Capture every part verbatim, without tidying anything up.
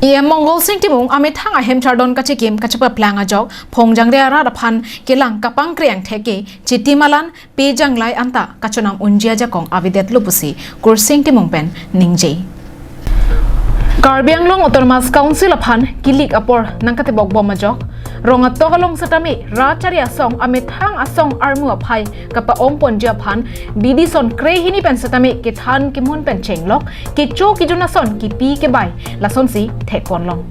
E M Mongol Sing Timung amethang ahem chardon kachikim kachepaplang ajok Phongjangre arat aphan kelang kapangkreang theke Chiti Malan, Pejang Lai anta kachonam unji ajakong avedetlo pusi Kursing Timung pen ningje. Karbi Anglong Autonomous Council aphan kilik apor nangkatebok bom ajok rong atok along setame rat chari asong amethang asong armu aphai kapa-ong ponji aphan bidi son krehini pen setame kethan kemun pen chenglok kecho kejun ason kipi kebai lasonsi thekponlong.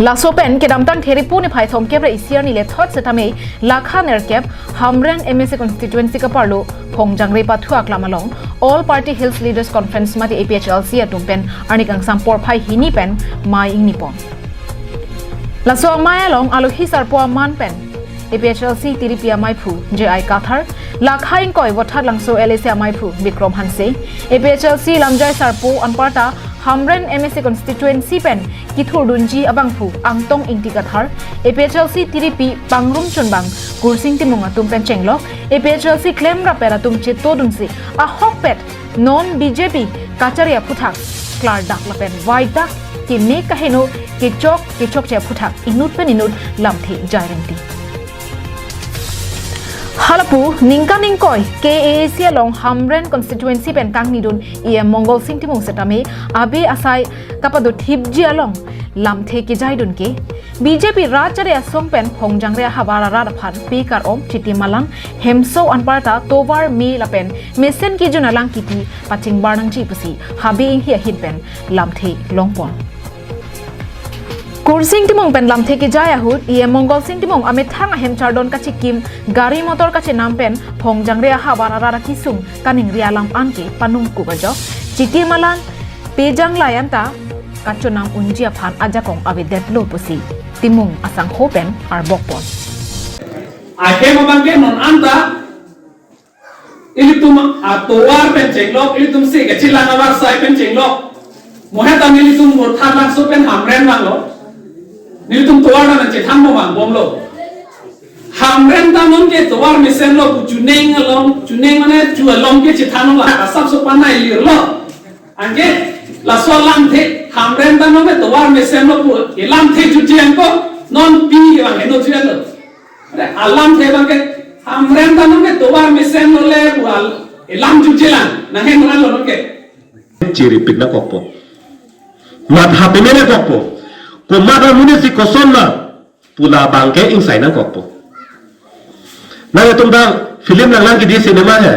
Laso pen kedamtang Theripu niphai thomkep ra isi arni lethot setame lakha nerkep Hamren M A C constituency kaparlo Phongjangre pathu aklam along All Party Hills Leaders Conference mate A P H L C atum pen arni kangsam porphai hini pen mei ingnipon. Laso amei along alohi sarpo aman pen A P H L C tiripi ameiphu J I Kathar, lakha ingkoi Vothatlangso L A C ameiphu Bikrom Hanse, A P H L C lamjai sarpo anparta Hamren M A C constituency pen kithurdunji abangphu Angtong Ingti Kathar, A P H L C tiripi pangrum chunbang Kursing Timung atum pen chenglok A P H L C klemrap pen atum chetodunsi ahokpet non B J P kachari aphuthak klardak lapen vaidak keme kaheno kechok kechokche aphuthak inut pen inut lamthe jairingti. Halapu ningkan ingkoi K A A C along Hamren constituency pen kangnidun E M Mongol Sing Timung setame abe asai kapadothipji along lamthe kejaidun ke B J P rat chari asong pen Phongjangre ahavar arat aphan pe kar-om Chiti Malan, Hemso anparta tovar me lapen mesen kejun alang kipi pachingbar nangji pusi habe inghi ahin pen lamthe longpon. Kursing Timung pen lamthe kejai ahut E M Mongol Sing Timung amethang ahem chardon kachikim gari motor kachenam pen Phongjangre ahavar arat akisung kaningri alam anke panungkup ajok Chiti Malan, Pejang Lai anta kachonam unji aphan ajakong avedetlo pusi Timung asangho pen arbokpon. Ahem abangke non anta ilitum atovar pen chenglok, ilitum si kachilang avarsai pen chenglok. Mo heta nelitum Vothatlangso pen Hamren vanglo. Nelitum tovar nang chethan mo vang bomlo. Hamren ta nonke tovar mesenlo pu chuning along, chuning mane chu along ke chethan lo, asapso panai lirlo. Anke laso alamthe Hamren ta nonke tovar mesenlo pu elamthe jutji anke non pi vang heno juianlo. Are alamthe abangke Hamren ta nonke tovar mesenlo le pu al-, elam jutji lang nang heno anlo nonke. Chiripik nangkokpo. Mat hape me nangkokpo. Komat amonit si koson ma pu labangke ingsai nangkokpo. Nangtum ta film nanglang kedi cinema he.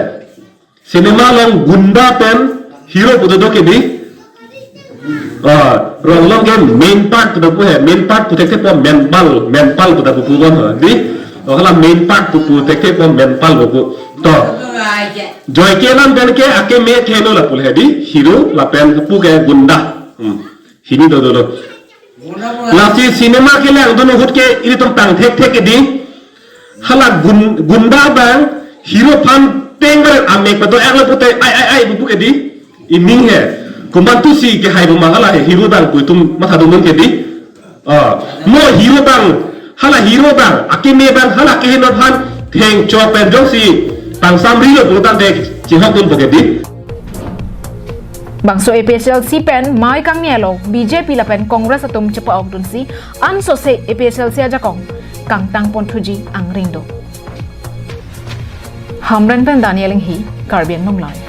Cinema along gunda pen hero pu dodo kedi. Ah, rong along ke main part pu dopo he, main part pu thekthepo menpal, menpal pu dopo pu bon he, di. Oh, hala main part pu pu thekthepo menpal pu pu. To. Joyke alam pen ke akeme theno lapu he di, hero lapen pu ke gunda. Hmm. Hini dodolo. Lasi cinema kelangdun ahut ke ilitum tang thekthek kedi. Hala gun-, gunda abang hero aphan tengbar amek pado-ang lapu te ai ai ai pu pu kedi. Ining he. Komantusi kehai boma hala he hero abang pu itum mathadun kedi. Ah, mo hero abang, hala hero abang, akeme abang, hala keheno aphan thengchok pen jongsi tang samrilo pu tangte chihokdunpo kedi. Bangso A P H L C pen mei kangni along B J P lapen Congress atum chepa-okdunsi ansose A P H L C ajakong kangtang ponthuji angring do. Hamren pen Daniel Inghi, Karbi Anglong Live.